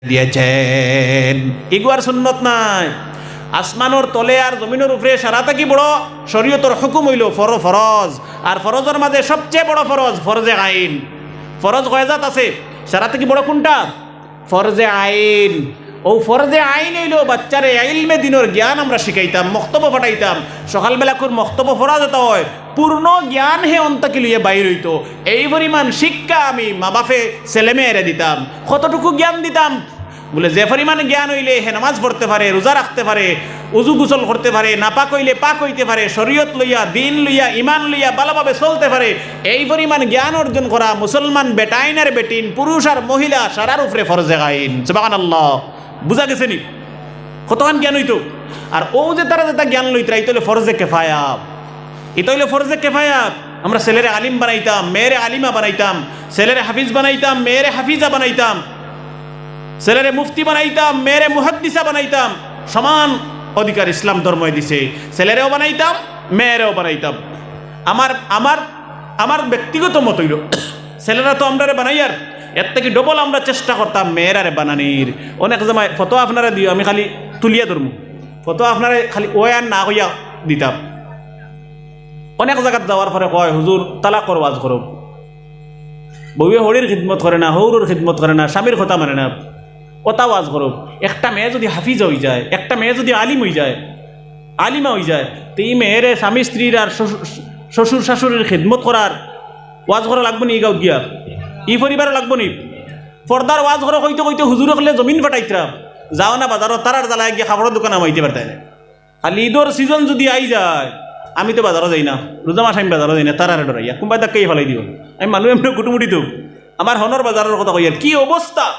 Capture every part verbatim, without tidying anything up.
দিয়েছেন। ইগুয়ার সুন্নত নাই। আসমানর তলে আর জমিনর উপরে সারা থাকি বড় শরীয়তর হুকুম অইলো ফর-, ফরজ। আর ফরজর মাঝে সবচেয়ে বড় ফরজ ফরজে আইন। ফরজ কয় জাত আছে, সারা থাকি বড় কোনটা? ফরজে আইন। অউ ফরজে আইন অইলো বাচ্চারে ইলমে দিনর জ্ঞান আমরা শিখাইতাম, মক্তবো পাঠাইতাম। সকালবেলাকুর মক্তবো পড়া যেতা অয়, পূর্ণ জ্ঞান হে অন্তাকি লইয়া বাইর অইতো। এই পরিমাণ শিক্ষা আমি মা বাপে ছেলে মেয়েরে দিতাম। কতটুকু জ্ঞান দিতাম? বুলে, যে পরিমাণ জ্ঞান অইলে হে নামাজ পড়তে পারে, রোজা রাখতে পারে, উজু গোসল করতে পারে, নাপাক অইলে পাক অইতে পারে, শরীয়ত লইয়া, দিন লইয়া, ইমান লইয়া ভালাভাবে চলতে পারে, এই পরিমাণ জ্ঞান অর্জন করা মুসলমান বেটাইন আর বেটিন, পুরুষ আর মহিলা সারার উপরে ফরজে আইন। সুবহানাল্লাহ। বুঝা গেছে নি? কতখান জ্ঞান অইতো? আর অউ যে তারা যেতা জ্ঞান লইতরা, ইতা অইলে ফরজে কেফায়া। ইতা অইলে ফরজে কেফায়া। আমরা ছেলেরে আলিম বানাইতাম, মেয়েরে আলিমা বানাইতাম, ছেলেরে হাফিজ বানাইতাম, মেয়েরে হাফিজা বানাইতাম, ছেলেরে মুফতি বানাইতাম, মেয়েরে মুহাদ্দিসা বানাইতাম। সমান অধিকার ইসলাম ধর্মে দিছে, ছেলেরেও বানাইতাম, মেয়েরেও বানাইতাম। আমার, আমার, আমার ব্যক্তিগত মত অইলো, ছেলেরা তো আমরারে বানাইয়ার, এর থাকি ডবল আমরা চেষ্টা করতাম মেয়েরারে বানানির। অনেক সময় ফতোয়া আপনারা দিও, আমি খালি তুলিয়া ধরমু, ফতোয়া আপনারা খালি অয় আর না কইয়া দিতাম। অনেক জাগাত যাওয়ার পরে কয়, "হুজুর, তালাকর ওয়াজ করো।" বউয়ে হড়ির খিদমত করে না, হউরর খিদমত করে না, স্বামীর কথা মানে না। অতা ওয়াজ করো। একটা মেয়ে যুদি হাফিজা অইযায়, একটা মেয়ে যুদি আলিম অইযায়, আলিমা অইযায়, তে ই মেয়েরে স্বামী স্ত্রীর আর শ্বশুর, শ্বশুর শাশুড়ির খিদমত করার ওয়াজ করা লাগবো নি ই গাউত গিয়া? ই পরিবারো লাগবো নি? পর্দার ওয়াজ করো কইতে কইতে হুজুর অকলে জমিন ফাটাইতরা। যাও না বাজারো, তারার জ্বালায় গিয়া কাপড়র দোকানো হামাইতে পারতায় না। খালি ইদর সিজন যুদি আইযায়, আমি তো বাজারো যাই না, রোজা মাস আমি বাজারো যাই না, তারারে ডরাইয়া কুনবায় ধাক্কাইয়া ফালাই দিবো। আমি মানুষ এমনে কুটুমুটি তো, আমার হনর বাজারর কথা কইয়ার কি অবস্থা।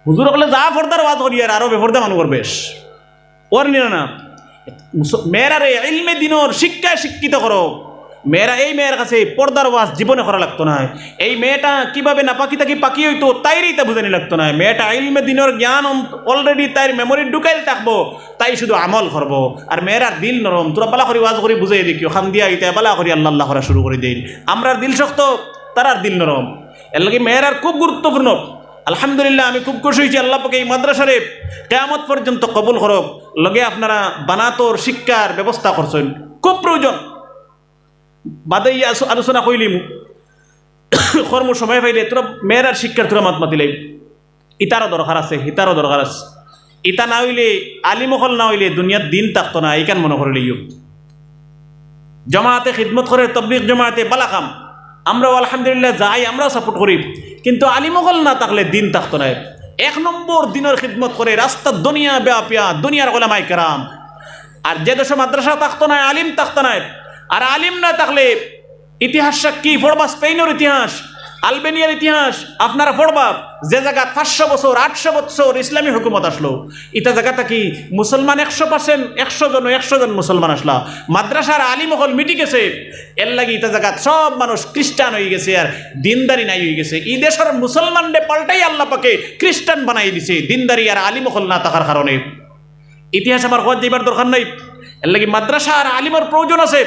হুজুর অকলে যা পর্দার ওয়াজ করিয়ার, আরো বেপর্দা মানুষর বেশ। অর নি না? মুস-, মেয়েরারে ইলমে দিনর শিক্ষায় শিক্ষিত করো। মেয়েরা, এই মেয়ের কাছে পর্দার ওয়াজ জীবনে করা লাগতো নায়। এই মেয়েটা কিভাবে নাপাকি থাকি পাকি অইতো, তাইরে ইতা বুঝানি লাগতো নায়। মেয়েটা ইলমে দিনর জ্ঞান অন-, already তাইর memory ঢুকাইল থাকবো, তাই শুধু আমল করবো। আর মেয়েরার দিল নরম, তোরা বালা করি ওয়াজ করি বুঝাই দেখিও, কান্দিয়া ইতা বালা করি আল্লাহ আল্লাহ করা শুরু করি দেইন। আমরার দিল শক্ত, তারার দিল নরম। এর লাগি মেয়েরার খুব গুরুত্বপূর্ণ। আলহামদুলিল্লাহ, আমি খুব খুশি অইছি, আল্লাহ পাকে এই মাদ্রাসারে কিয়ামত পর্যন্ত কবুল করউক। লগে আপনারা বানাতর শিক্ষার ব্যবস্থা করছইন, খুব প্রয়োজন। বাদে ই আস-, আলোচনা কইলিমু, করমু সময় পাইলে, তোরা মেয়েরার শিক্ষার তোরা মাত মাতিলাই। ইতারও দরকার আছে, ইতারও দরকার আছে। ইতা না অইলে, আলিম অকল না অইলে দুনিয়াত দিন থাকতো না, ইখান মনো করিলিও। জমাতে খিদমত করে, তবলিগ জমাতে, বালা কাম। আমরাও আলহামদুলিল্লাহ যাই, আমরাও support করি, কিন্তু আলিম অকল না থাকলে দিন থাকতো নায়। এক নম্বর দিনর খিদমত করে রাস্তাত দুনিয়া ব্যাপিয়া, দুনিয়ার উলামায়ে কেরাম। আর যে দেশো মাদ্রাসা থাকতো নায়, আলিম থাকতো নায়, আর আলিম না থাকলে ইতিহাস সাক্ষী পড়বা, স্পেইনর ইতিহাস, আলবেনিয়ার ইতিহাস আপনারা পড়বা, যে জাগাত পাঁচশো বছর, আটশো বছর ইসলামী হুকুমত আসলো, ইতা জাগা থাকি মুসলমান একশো percent, একশো জন, একশো জন মুসলমান আসলা। মাদ্রাসার আলিম অকল মিটি গেছে, এর লাগি ইতা জাগাত সব মানুষ খ্রিস্টান অই গেছে আর দিনদারি নাই অই গেছে। ই দেশর মুসলমানরে পাল্টাই আল্লাহ পাকে খ্রিস্টান বানাই দিছে, দিনদারি আর আলিম অকল না থাকার কারণে। ইতিহাস আমার কওয়াত যাইবার দরকার নাই। এর লাগি মাদ্রাসা আর আলিমর প্রয়োজন আছে।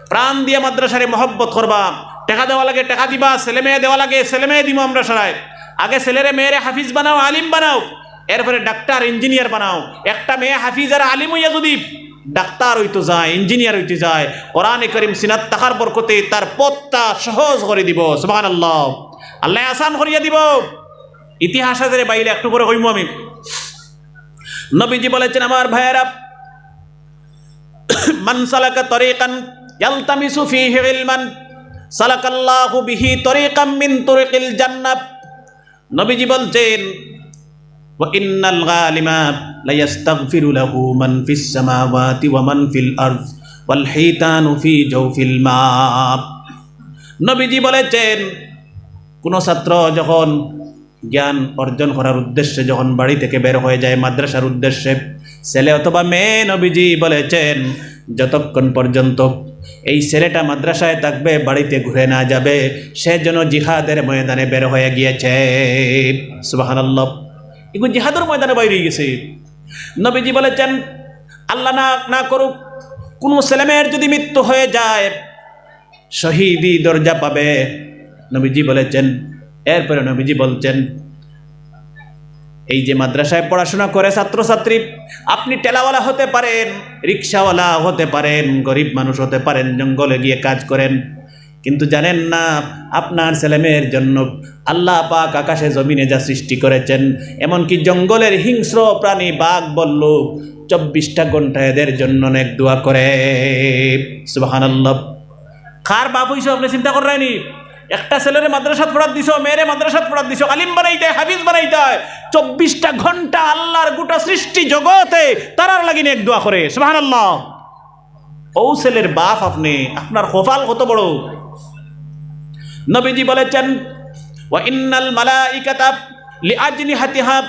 প্রাণ দিয়া মাদ্রাসারে মহব্বত করবা, টেকা দেওয়া লাগে টেকা দিবা, ছেলে মেয়ে দেওয়া লাগে ছেলে মেয়ে দিমু আমরা সারায়। আগে ছেলেরে মেয়েরে হাফিজ বানাও, আলিম বানাও, এরপরে ডাক্তার, ইঞ্জিনিয়ার বানাও। একটা মেয়ে হাফিজ আর আলিম অইয়া যুদি ডাক্তার অইতো যায়, ইঞ্জিনিয়ার অইতো যায়, কোরআনে করিম সিনাত থাকার বরকতে তার পথটা সহজ করি দিবো। সুবহানাল্লাহ। আল্লায় আসান করিয়া দিবো। ইতিহাস আছে রে বাইলে, একটু পরে কইমু আমি। নবীজি বলেছেন, আমার ভাইয়েরা, "মান সালাকা তরিকান ইয়ালতামিসু ফিহি ইলমান সালাকাল্লাহু বিহি তরিকাম মিন তুরুকিল জান্নাহ।" নবীজি বলছেন, "ওয়া ইন্নাল গালিমা লায়াস্তাগফিরু লাহু মান ফিস সামাওয়াতি ওয়া মান ফিল আরদ ওয়াল হিতানু ফি জাওফিল মা।" নবীজি বলেছেন, কোনো ছাত্র যখন জ্ঞান অর্জন করার উদ্দেশ্যে যখন বাড়ি থেকে বের হয়ে যায় মাদ্রাসার উদ্দেশ্যে, ছেলে অথবা মেয়ে, নবীজি বলেছেন, যতক্ষণ পর্যন্ত এই ছেলেটা মাদ্রাসায় থাকবে, বাড়িতে ঘুরে না যাবে, সে যেন জিহাদের ময়দানে বের হয়ে গিয়েছে। সুবহানাল্লাহ। এগুলো জিহাদের ময়দানে বাইরে গেছে। নবীজি বলেছেন, আল্লাহ না, না করুক, কোনো ছেলেমেয়ের যদি মৃত্যু হয়ে যায়, শহীদি দরজা পাবে। নবীজি বলেছেন, এরপরে নবীজি বলছেন, এই যে মাদ্রাসায় পড়াশোনা করে ছাত্রছাত্রী, আপনি ঠেলাওয়ালা হতে পারেন, রিক্সাওয়ালা হতে পারেন, গরিব মানুষ হতে পারেন, জঙ্গলে গিয়ে কাজ করেন, কিন্তু জানেন না, আপনার ছেলেমেয়ের জন্য আল্লাহ পাক আকাশে জমিনে যা সৃষ্টি করেছেন, এমনকি জঙ্গলের হিংস্র প্রাণী বাঘ ভাল্লুক চব্বিশটা ঘন্টা এদের জন্য নেক দোয়া করে। সুবহানাল্লাহ। কার বাপ অইছো আপনে চিন্তা কররায়নি? একটা ছেলেরে মাদ্রাসাত পড়াত দিছো, মেয়েরে মাদ্রাসাত পড়াত দিছো, আলিম বানাইতায়, হাফিজ বানাইতায়, চব্বিশটা ঘন্টা আল্লাহর গোটা সৃষ্টি জগতে তারার লাগি নেক দোয়া করে। সুবহানাল্লাহ। অউ ছেলের বাপ আপনে, আপনার কপাল কত বড়। নবীজি বলেছেন, "ওয়া ইন্নাল মালাইকাতা লিআজনিহাতিহা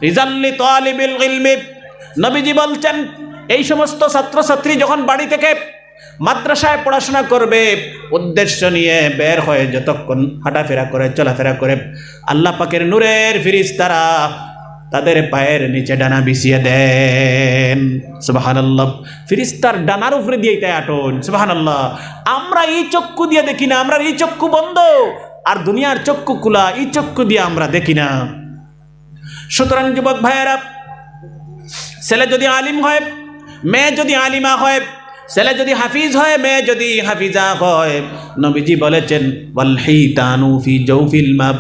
রিজাল লিতালিবিল ইলমি।" নবীজি বলছেন, এই সমস্ত ছাত্রছাত্রী যখন বাড়ি থেকে মাদ্রাসায় পড়াশোনা করবে, উদ্দেশ্য নিয়ে বের হয়, যতক্ষণ হাঁটাফেরা করে, চলাফেরা করে, আল্লাহ পাকের নূরের ফিরিস্তারা তাদের পায়ের নিচে ডানা বিছিয়ে দেন। সুবহানাল্লাহ। ফিরিস্তার ডানার উপরে দিয়া ইতায় আটইন। সুবহানাল্লাহ। আমরা এই চক্ষু দিয়া দেখি না, আমরার এই চক্ষু বন্ধ, আর দুনিয়ার চক্ষু খোলা, এই চক্ষু দিয়া আমরা দেখি না। সুতরাং যুবক ভাইয়েরা, ছেলে যদি আলিম হয়, মেয়ে যদি আলিমা হয়, ছেলে যদি হাফিজ হয়, মেয়ে যদি হাফিজা হয়, নবীজি বলেছেন, "ওয়াল হিতানু ফি জাওফিল মা।"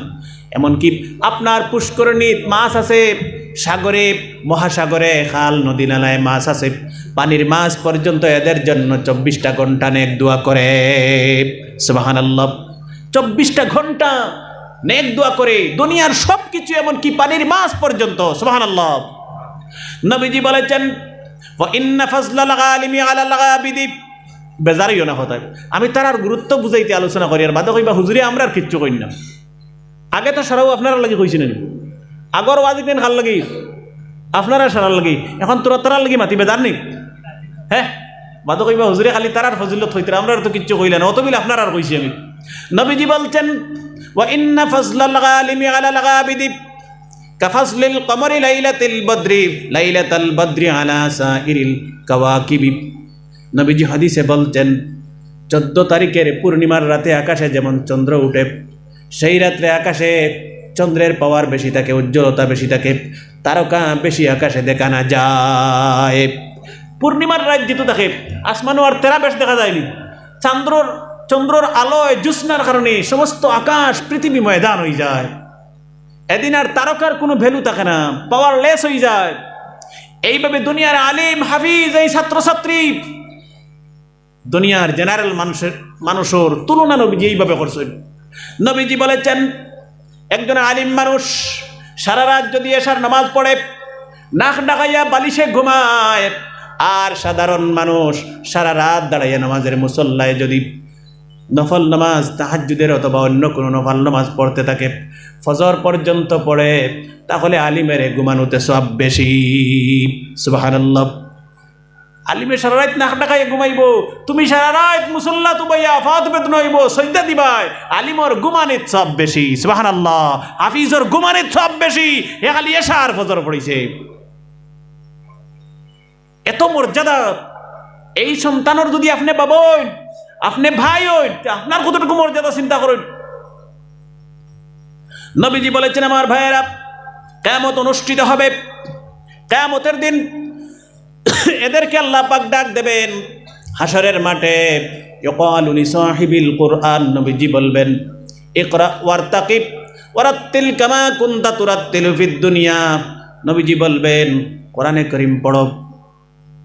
এমনকি আপনার পুষ্করিণীত মাছ আছে, সাগরে, মহাসাগরে, খাল, নদী, নালায় মাছ আছে, পানির মাছ পর্যন্ত এদের জন্য চব্বিশটা ঘন্টা নেক দোয়া করে। সুবহানাল্লাহ। চব্বিশটা ঘন্টা নেক দোয়া করে, দুনিয়ার সব কিছু, এমনকি পানির মাছ পর্যন্ত। সুবহানাল্লাহ। নবীজি বলেছেন, "ওয়া ইন্না ফাজলাল আলিমি আলাল আবিদি।" বেজার অইও না কথায়, আমি তারার গুরুত্ব বুঝাইতে আলোচনা করি, আর বাদে কইবা, "হুজুরে, আমরা আর কিচ্ছু কই না।" আগে তো সারাও আপনারার লাগি কইছি না নি? আগর ওয়াজ ইখান কার লাগি? আপনারা সারার লাগি। এখন তোরা তারার লাগি মাতি বেজার নি? হ্যাঁ? বাদে কইবা, "হুজুরে খালি তারার ফজিলত কইতরা, আমরার তো কিচ্ছু কইলা না, অত বিল আপনারার কইছি আমি।" নবীজি বলছেন, "ওয়া ইন্না ফাজলাল আলিমি আলাল আবিদি কাফাজলিল কমরি লাইলাতিল বদরি, লাইলাতাল বদরি আলা সাইরিল কাওয়াকিবি।" নবীজি হাদিসে বলছেন, চোদ্দ তারিখের পূর্ণিমার রাতে আকাশে যেমন চন্দ্র উঠে, সেই রাত্রে আকাশে চন্দ্রের পাওয়ার বেশি থাকে, উজ্জ্বলতা বেশি থাকে, তারকা বেশি আকাশে দেখা না যায়। পূর্ণিমার রাত যেহেতু থাকে, আসমানো আর তারা বেশ দেখা যায়নি। চন্দ্রর, চন্দ্রর আলোয়, জ্যোৎস্নার কারণে সমস্ত আকাশ, পৃথিবী ময়দান হয়ে যায়। এদিন আর তারকার কোনো ভ্যালু থাকে না, পাওয়ারলেস হয়ে যায়। এইভাবে দুনিয়ার আলিম, হাফিজ, এই ছাত্রছাত্রী, দুনিয়ার জেনারেল মানুষের, মানুষের তুলনা নবীজি এইভাবে করছেন। নবীজি বলেছেন, একজন আলিম মানুষ সারা রাত যদি এশার নামাজ পড়ে, নাক ডাকাইয়া বালিশে ঘুমায়, আর সাধারণ মানুষ সারা রাত দাঁড়াইয়া নামাজের মুসল্লায় যদি নফল নামাজ, তাহাজ্জুদের অথবা অন্য কোনো নফল নামাজ পড়তে থাকে, ফজর পর্যন্ত পড়ে, তাহলে আলিমের ঘুমানোতে সওয়াব বেশি। সুবহানাল্লাহ। আলিমে সারা রাত নাক ডাকাইয়া ঘুমাইবো, তুমি সারা রাত মুসল্লাত উবাইয়া ফাত বেদনা হইবো, সজদা দিবায়, আলিমর ঘুমানিত সওয়াব বেশি। সুবহানাল্লাহ। হাফিজর ঘুমানিত সওয়াব বেশি, হে খালি এশার ফজর পড়িছে। এত মর্যাদা। এই সন্তানর যদি আপনে বাবা হইন, আপনে ভাই হইন, তে আপনার কতটুকু মর্যাদা চিন্তা করইন। নবীজি বলেছেন, আমার ভাইয়েরা, কিয়ামত অনুষ্ঠিত হবে। কিয়ামতের দিন এদেরকে আল্লাহ পাক ডাক দেবেন হাশরের মাঠে। ইউকালু লিসাহিবিল কুরআন, নবীজি বলবেন, "ইকরা ওয়ারতাকিব ওয়ারাত্তিল কামা কুনতা তুরাত্তিলু ফিদ দুনিয়া।" নবীজি বলবেন, "কোরআনে করিম পড়ো,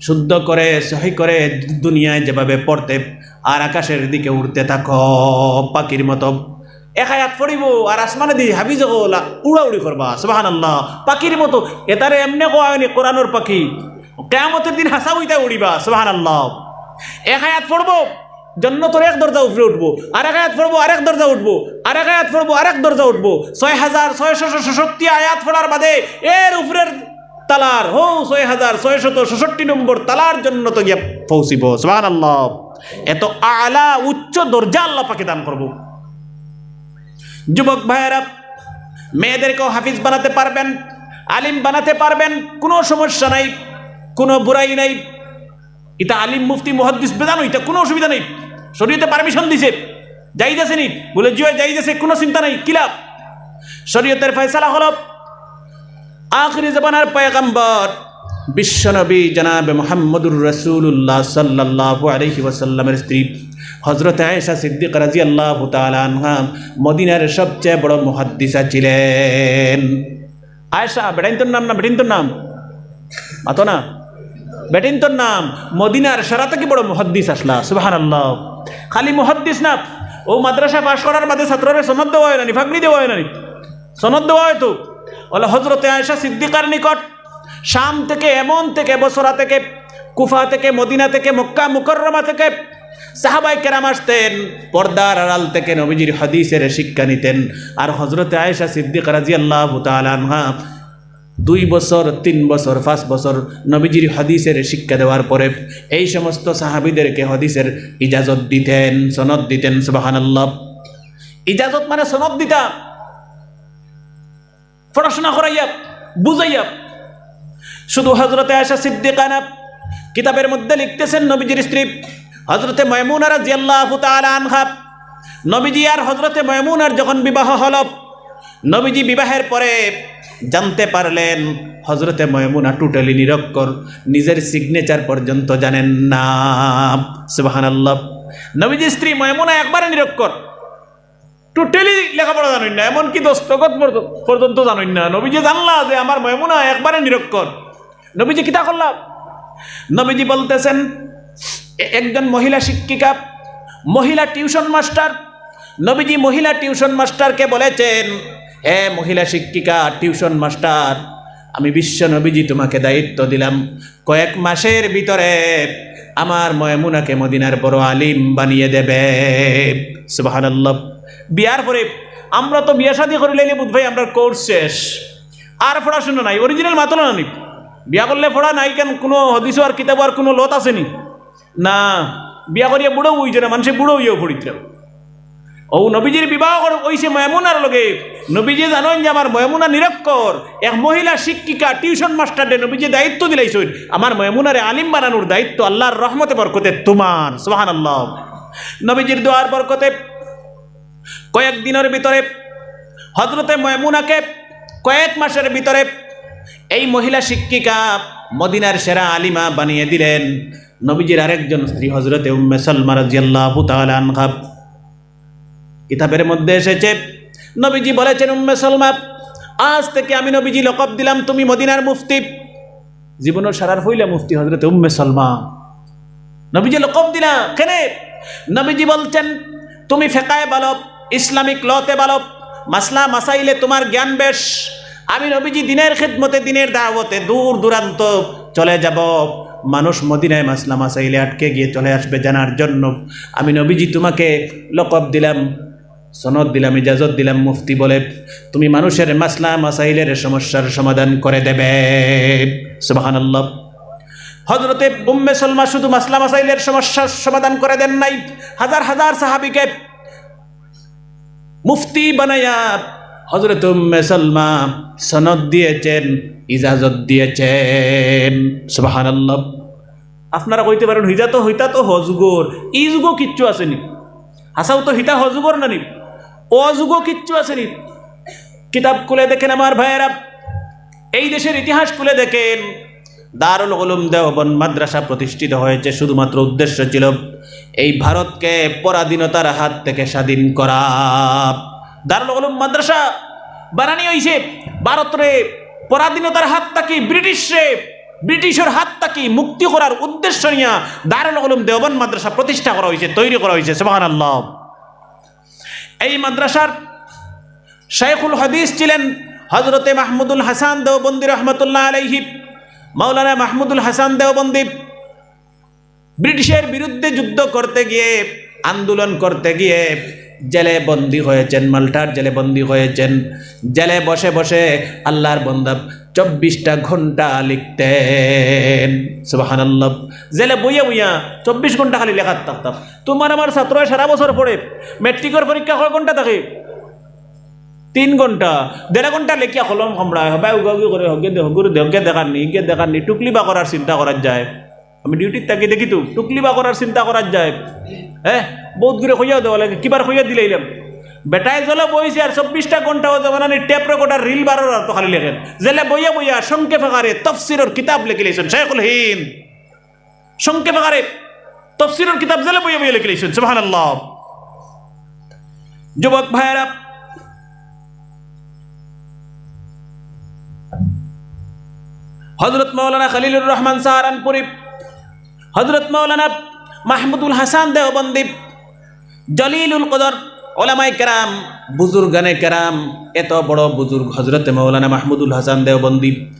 শুদ্ধ করে, সহি করে, দুনিয়ায় যেভাবে পড়তে, আর আকাশের দিকে উড়তে থাকো পাখির মতো।" এক আয়াত পড়িবো আর আসমানে দি হাফিজ অকল উড়াউড়ি করবা। সুবহানাল্লাহ। পাখির মতো। এটারে এমনে কওয়া হয়নি কোরআনর পাখি। কিয়ামতের দিন হাছা অইতা উড়িবা। সুবহানাল্লাহ। এক আয়াত পড়বো, জন্নতর এক দরজা উপরে উঠবো, আর এক আয়াত পড়বো, আরেক দরজা উঠবো, আর এক আয়াত পড়বো, আরেক দরজা উঠবো। ছয় হাজার ছয়শো ছষট্টি আয়াত পড়ার বাদে এর উপরের তালার, হো, ছয় হাজার ছয়শত ছষট্টি নম্বর তালার জন্নতো গিয়া পৌঁছিবো। সুবহানাল্লাহ। এত আলা, উচ্চ দরজা আল্লাহ পাকে দান করবো। যুবক ভাইয়েরা, মেয়েদেরকেও হাফিজ বানাতে পারবেন, আলিম বানাতে পারবেন, কোনো সমস্যা নাই, কোনো বুরাই নাই। ইতা আলিম, মুফতি, মুহাদ্দিস বেজানো, ইতা কোনো অসুবিধা নেই। শরীয়তে পারমিশন দিছে, জায়েজ আছে নি? বলে, "জি অয়, জায়েজ আছে, কোনো চিন্তা নাই।" কিলাপ? শরীয়তের ফয়সালা হলো, আখেরি জমানার পয়গম্বর বিশ্বনবী জনাবে মুহাম্মদুর রাসূলুল্লাহ সাল্লাল্লাহু আলাইহি ওয়াসাল্লামের স্ত্রী হযরতে আয়েশা সিদ্দিকা রাদিয়াল্লাহু তাআলা আনহা মদিনার সবচেয়ে বড় মুহাদ্দিসা ছিলেন। আয়েশা বেটাইন্তর নাম না বেটিন্তর নাম? মাতো না। বেটিন্তর নাম। মদিনার সারা থাকি বড় মুহাদ্দিস আছলা। সুবহানাল্লাহ। খালি মুহাদ্দিস না, অউ মাদ্রাসা পাশ করার বাদে ছাত্ররে সনদ দেওয়া অয় না নি, ফাগড়ি দেওয়া অয় না নি? সনদ দেওয়া অয় তো। অলা হযরতে আয়েশা সিদ্দিকার নিকট শাম থেকে, এমন থেকে, বসরা থেকে, কুফা থেকে, মদিনা থেকে, মক্কা মুকাররমা থেকে সাহাবায়ে কেরাম আসতেন, পর্দার আড়াল থেকে নবীজির হাদিসের শিক্ষা নিতেন। আর হযরতে আয়েশা সিদ্দিকা রাদিয়াল্লাহু তাআলা আনহা দুই বছর, তিন বছর, পাঁচ বছর নবীজির হাদিসের শিক্ষা দেওয়ার পরে এই সমস্ত সাহাবীদেরকে হাদিসের ইজাজত দিতেন, সনদ দিতেন। সুবহানাল্লাহ। ইজাজত মানে সনদ দিতা, পড়াশোনা করাইয়া, বুঝাইয়া। শুধু হযরতে আয়েশা সিদ্দিকা না, কিতাবের মধ্যে লিখতেছেন নবীজির স্ত্রী হযরতে মায়মুনা রাদিয়াল্লাহু তাআলা আনহা, নবীজি আর হযরতে মায়মুনার যখন বিবাহ হলো, নবীজি বিবাহের পরে জানতে পারলেন হযরতে মায়মুনা totally নিরক্ষর, নিজের signature পর্যন্ত জানেন না। সুবহানাল্লাহ। নবীজির স্ত্রী মায়মুনা একবারে নিরক্ষর, totally লেখাপড়া জানইন না, এমনকি দস্তখত পর্য-, পর্যন্ত জানইন না। নবীজি জানলা যে আমার মায়মুনা একবারে নিরক্ষর। নবীজি কিতা করলা? নবীজি বলতেছেন, এ-, একজন মহিলা শিক্ষিকা, মহিলা টিউশন মাস্টার, নবীজি মহিলা টিউশন মাস্টারকে বলেছেন, "হে মহিলা শিক্ষিকা, টিউশন মাস্টার, আমি বিশ্ব নবীজি তোমাকে দায়িত্ব দিলাম, কয়েক মাসের ভিতরে আমার মায়মুনাকে মদিনার বড় আলিম বানিয়ে দেবে।" সুবহানাল্লাহ। বিয়ার পরে আমরা তো বিয়া শাদী করিলাইলে বুঝ ভাই আমরার কোর্স শেষ, আর পড়াশোনা নাই, অরিজিনাল মাতলা নানি। বিয়া করলে পড়া নাই কেন? কুনু হাদিসও আর কিতাবও আর কুনু লত আছে নি? না, বিয়া করিয়া বুড়া অইছে না, মানষে বুড়া অইয়াও পড়িতরা। অউ নবীজির বিবাহ কর-, অইছে মায়মুনার লগে। নবীজি জানইন যে আমার মায়মুনা নিরক্ষর, এক মহিলা শিক্ষিকা, টিউশন মাস্টাররে নবীজি দায়িত্ব দিলাইছইন, আমার মায়মুনারে আলিম বানানোর দায়িত্ব আল্লাহর রহমতে বরকতে তোমার। সুবহানাল্লাহ। নবীজির দোয়ার বরকতে কয়েক দিনের ভিতরে হযরতে মায়মুনাকে কয়েক মাসের ভিতরে এই মহিলা শিক্ষিকা মদিনার সেরা আলিমা বানিয়ে দিলেন। নবীজির আরেকজন স্ত্রী হযরতে উম্মে সালমা রাদিয়াল্লাহু তাআলা আনহা। কিতাবের মধ্যে এসেছে, নবীজি বলেছেন, "উম্মে সালমা, আজ থেকে আমি নবীজি লকব দিলাম তুমি মদিনার মুফতি।" জীবনের সারার পয়লা মুফতি হযরতে উম্মে সালমা। নবীজি লকব দিলা কেনে? নবীজি বলছেন, "তুমি ফেকায় ভালো, ইসলামিক লতে ভালো, মাসলা মাসাইলে তোমার জ্ঞান বেশ। আমি নবীজি দিনের খেদমতে, দিনের দাওয়াতে দূর দূরান্ত চলে যাব। মানুষ মদিনায় মাসলা মাসাইলে আটকে গিয়ে চলে আসবে জানার জন্য। আমি নবীজি তোমাকে লকব দিলাম, সনদ দিলাম, ইজাজত দিলাম মুফতি বলে, তুমি মানুষের মাসলা মাসাইলের সমস্যার সমাধান করে দেবে।" সুবহানাল্লাহ। হযরতে উম্মে সালমা শুধু মাসলা মাসাইলের সমস্যার সমাধান করে দেন নাই, হাজার হাজার সাহাবীকে মুফতি বানাইয়া হযরত উম্মে সালমা সনদ দিয়েছেন, ইজাজত দিয়েছেন। সুবহানাল্লাহ। আপনারা কইতে পারেন, "হিজা তো, হিতা তো হযুগর, ই যুগও কিচ্ছু আছে নি?" হাছাউ তো হিতা হযুগর না নি, অযুগও কিচ্ছু আছে নি। কিতাব খুলে দেখেন আমার ভাইয়েরা, এই দেশের ইতিহাস খুলে দেখেন, দারুল উলুম দেওবন্দ মাদ্রাসা প্রতিষ্ঠিত হয়েছে শুধুমাত্র উদ্দেশ্য ছিল এই ভারতকে পরাধীনতার হাত থেকে স্বাধীন করা। দারুল উলুম মাদ্রাসা বানানি হইছে ভারতরে পরাধীনতার হাত থাকি, ব্রিটিশরে, ব্রিটিশর হাত থাকি মুক্তি করার উদ্দেশ্য নিয়া দারুল উলুম দেওবন্দ মাদ্রাসা প্রতিষ্ঠা করা হইছে, তৈরি করা হইছে। সুবহানাল্লাহ। এই মাদ্রাসার শাইখুল হাদিস ছিলেন হযরতে মাহমুদুল হাসান দেওবন্দি রহমতুল্লাহ আলাইহি। মাওলানা মাহমুদুল হাসান দেওবন্দি ব্রিটিশের বিরুদ্ধে যুদ্ধ করতে গিয়ে, আন্দোলন করতে গিয়ে জেলে বন্দী হয়েছেন, মাল্টার জেলে বন্দী হয়েছেন। জেলে বসে বসে আল্লাহর বান্দা চব্বিশটা ঘন্টা লিখতেন। সুবহানাল্লাহ। জেলে বইয়া বইয়া চব্বিশ ঘন্টা খালি লেখাত থাকতাম। তোমার আমার ছাত্র সারা বছর পড়ে, ম্যাট্রিকর পরীক্ষা কয় ঘন্টা থাকে? তিন ঘন্টা। দেড় ঘন্টা লেখিয়া কলম কামড়ায়, হবায় উগাউগি করে, হগে দে-, হগুরে দে-, হগে দেখার নি, ইগে দেখার নি, টুকলি বা করার চিন্তা করার যায়। আমি ডিউটিত থাকি দেখি তো, টুকলি বা করার চিন্তা করার যায়। হ্যাঁ, বউত গুরে কইয়া দেওয়া লাগে, কিবার কইয়া দিলাইলাম। বেটায় জেলে বইছে আর চব্বিশটা ঘন্টা ও জমানানি টেপ রেকর্ডার রিল বারোর আর তো খালি লেখেন। জেলে বইয়া বইয়া সংক্ষেপ আকারে তফসিরর কিতাব লেখিলাইছইন শেখুল হিন্দ। সংক্ষেপ আকারে তফসিরর কিতাব জেলে বইয়া বইয়া লেখিলাইছইন। সুবহানাল্লাহ। যুবক ভাইরা, হযরত মাওলানা খলিলুর রহমান সাহারানপুরী, হযরত মাওলানা মাহমুদুল হাসান দেওবন্দি, জলিলুল কদর ওলামায়ে কেরাম, বুজুর্গানে কেরাম, এত বড় বুজুর্গ হযরতে মাওলানা মাহমুদুল হাসান দেওবন্দি,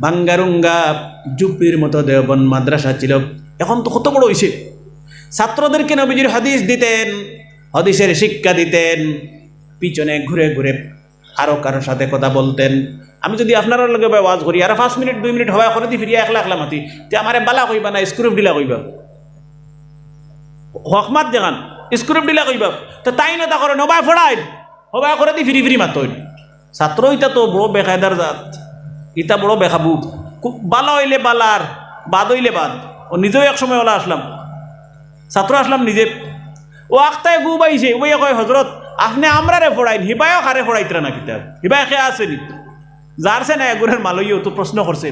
ভাঙ্গারুঙ্গা ঝুপড়ির মতো দেওবন্দ মাদ্রাসা ছিল। এখন তো কত বড় হইছে। ছাত্রদেরকে নবীজির হাদিস দিতেন, হাদিসের শিক্ষা দিতেন, পিছনে ঘুরে ঘুরে আরো কারোর সাথে কথা বলতেন। আমি যদি আপনারার লগে ভাই ওয়াজ করি, আর পাঁচ মিনিট, দুই মিনিট হবায় করে দি ফিরিয়া একলা একলা মাতি, তে আমারে বালা কইবা না, স্ক্রিপ্ট ঢিলা কইবা? হকমাত যেখান স্ক্রিপ্ট ঢিলা কইবা, তো তাইন তা করে নবায় ফড়াইন, হবায় করে দি ফিরি ফিরি মাতইন। ছাত্র ইতা তো বড় বেকায়দার জাত, ইতা বড় বেকাবু। খুব বালা অইলে বালার, বাদ অইলে বাদ। ও নিজেও এক সময় ওলা আসলাম, ছাত্র আসলাম নিজে। ও আখতায় গু বাইছে, উবাইয়া কয়, "হজরত, আপনে আমরারে ফড়াইন, হিবায়ও কারে ফড়াইতরা না কিতাব? হিবায় কে আছে নি?" যারছে না এগুনের মালইও তো প্রশ্ন করছে।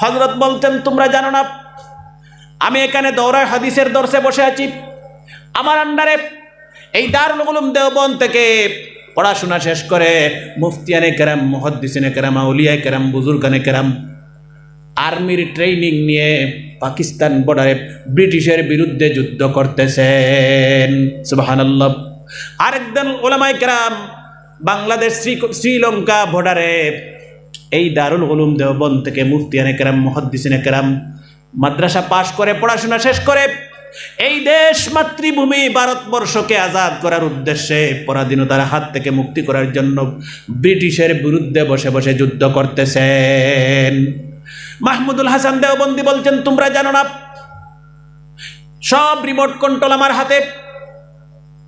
হজরত বলতেন, "তোমরা জানো না, আমি এখানে দৌরায় হাদিসের দর্শে বসে আছি, আমার আন্ডারে এই দারুল উলুম দেওবন্দ থেকে পড়াশোনা শেষ করে মুফতিয়ানে কেরাম, মুহাদ্দিসিনে কেরাম, আউলিয়ায়ে কেরাম, বুজুর্গানে কেরাম আর্মির ট্রেনিং নিয়ে পাকিস্তান বর্ডারে ব্রিটিশের বিরুদ্ধে যুদ্ধ করতেছেন।" সুবহানাল্লাহ। আরেকজন ওলামায়ে কেরাম বাংলাদেশ, শ্রী-, শ্রীলঙ্কা বর্ডারে এই দারুল উলুম দেওবন্দ থেকে মুফতিয়ানে কেরাম, মুহাদ্দিসিনে কেরাম মাদ্রাসা পাশ করে, পড়াশোনা শেষ করে এই দেশ মাতৃভূমি ভারতবর্ষকে আজাদ করার উদ্দেশ্যে, পরাধীনতার হাত থেকে মুক্তি করার জন্য ব্রিটিশের বিরুদ্ধে বসে বসে যুদ্ধ করতেছেন। মাহমুদুল হাসান দেওবন্দি বলছেন, "তোমরা জানো না, সব রিমোট কন্ট্রোল আমার হাতে।"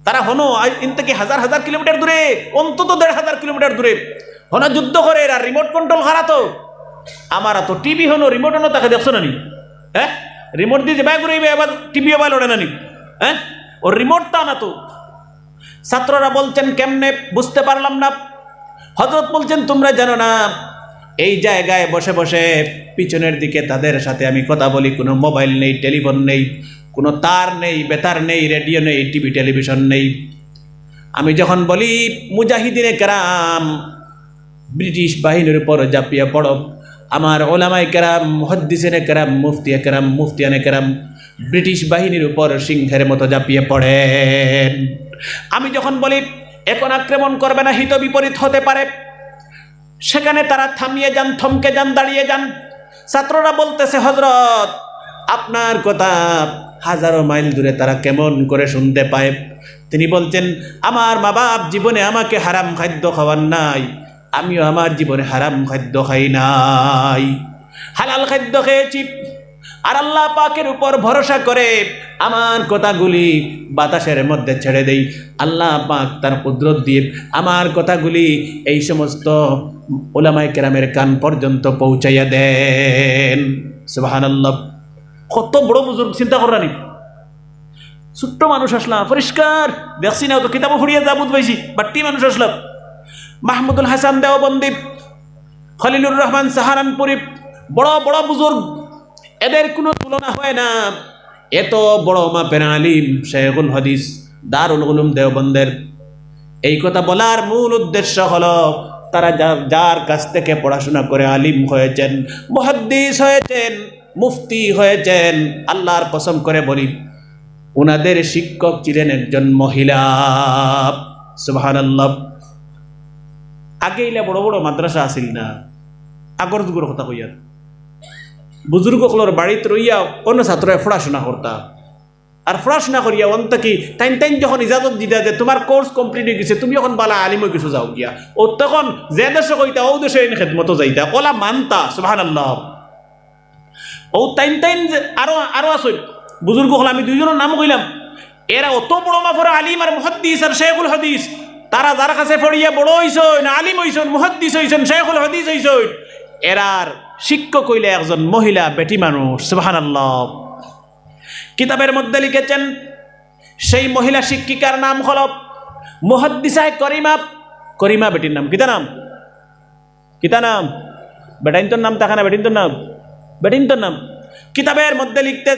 তারা হনো আই-, ইন থেকে হাজার হাজার কিলোমিটার দূরে, অন্তত দেড় হাজার কিলোমিটার দূরে হনো যুদ্ধ করে, আর রিমোট কন্ট্রোল খারা তো আমার তো টিভি হনো, রিমোট হনো, তাকে দেখছো না নি? হ্যাঁ, রিমোট দিয়ে যেবায় ঘুরাইবে, এবার টিভি এবার লড়ে না নি? হ্যাঁ, ওর রিমোট তা না তো। ছাত্ররা বলছেন, "কেমনে? বুঝতে পারলাম না।" হজরত বলছেন, "তোমরা জানো না, এই জায়গায় বসে বসে পিছনের দিকে তাদের সাথে আমি কথা বলি, কোনো মোবাইল নেই, টেলিফোন নেই, কোনো তার নেই, বেতার নেই, রেডিও নেই, টিভি টেলিভিশন নেই। আমি যখন বলি, 'মুজাহিদিনে কেরাম ব্রিটিশ বাহিনীর উপর ঝাঁপিয়ে পড়ো,' আমার ওলামায়ে কেরাম, মুহাদ্দিসিনে কেরাম, মুফতিয়ে কেরাম, মুফতিয়ানে কেরাম ব্রিটিশ বাহিনীর উপর সিংহের মতো ঝাঁপিয়ে পড়েন। আমি যখন বলি, 'এখন আক্রমণ করবে না, হিত বিপরীত হতে পারে,' সেখানে তারা থামিয়ে যান, থমকে যান, দাঁড়িয়ে যান। ছাত্ররা বলতেছে, "হজরত, আপনার কথা হাজারো মাইল দূরে তারা কেমন করে শুনতে পায়?" তিনি বলছেন, "আমার মা বাপ জীবনে আমাকে হারাম খাদ্য খাওয়ান নাই, আমিও আমার জীবনে হারাম খাদ্য খাই নাই, হালাল খাদ্য খেয়েছি।" আর আল্লাহ পাকের উপর ভরসা করে আমার কথাগুলি বাতাসের মধ্যে ছেড়ে দেই। আল্লাহ পাক তার কুদরত দিয়ে আমার কথাগুলি এই সমস্ত ওলামায়ে কেরামের কান পর্যন্ত পৌঁছাইয়া দেন। সুবহানাল্লাহ। কত বড় বুজুর্গ, চিন্তা কররা নি? ছোট্ট মানুষ আসলাম, পরিষ্কার দেখছি না, তো কিতাবও পড়িয়া যা বুঝ পাইছি, বাট্টি মানুষ আসলাম। মাহমুদুল হাসান দেওবন্দি, খলিলুর রহমান সাহারানপুরি, বড় বড় বুজুর্গ, এদের কোনো তুলনা হয় না। এত বড় মাপের আলিম, শেখুল হাদিস, দারুল উলুম দেওবন্দের। এই কথা বলার মূল উদ্দেশ্য হলো, তারা যার, যার কাছ থেকে পড়াশোনা করে আলিম হয়েছেন, মুহাদ্দিস হয়েছেন, মুফতি হয়েছেন, আল্লাহর কসম করে বলি, ওনাদের শিক্ষক ছিলেন একজন মহিলা। সুবহানাল্লাহ। আগে ইলা বড় বড় মাদ্রাসা আছিল না, আগর যুগর কথা কইয়ার। বুজুর্গ অকলর বাড়িত রইয়া অন্য ছাত্ররা পড়াশোনা করতা। আর পড়াশোনা করিয়া অন থাকি তাইন তাইন যখন ইজাজত দিতা যে, "তোমার কোর্স কমপ্লিট হয়ে গেছে, তুমি এখন বালা আলিম হয়ে গেছো, যাও গিয়া।" ও তখন যে দেশে কইতা, ও দেশে এন খেদমতো যাইতা, ওলা মানতা। সুবহানাল্লাহ। ও তাইন তাইন যে আরো, আরো আছে বুজুর্গ অকল, আমি দুইজনের নাম কইলাম, এরা অত বড় মাপের আলিম আর মুহাদ্দিস আর শেখুল হাদিস, তারা যার কাছে পড়িয়া বড় হইছইন, আলিম হইছইন, মুহাদ্দিস হইছইন, শেখুল হাদিস হইছইন, এরার শিক্ষক হইলে একজন মহিলা বেটি মানুষ। সুবহানাল্লাহ। কিতাবের মধ্যে লিখেছেন, সেই মহিলা শিক্ষিকার নাম হলো মুহাদ্দিসায়ে করিমা, করিমা বেটির নাম। কিতা নাম? কিতা নাম? বেটাইন্তর নাম থাকে না, বেটিন্তর নাম? বেটিন্তর নাম। কিতাবের মধ্যে লিখতে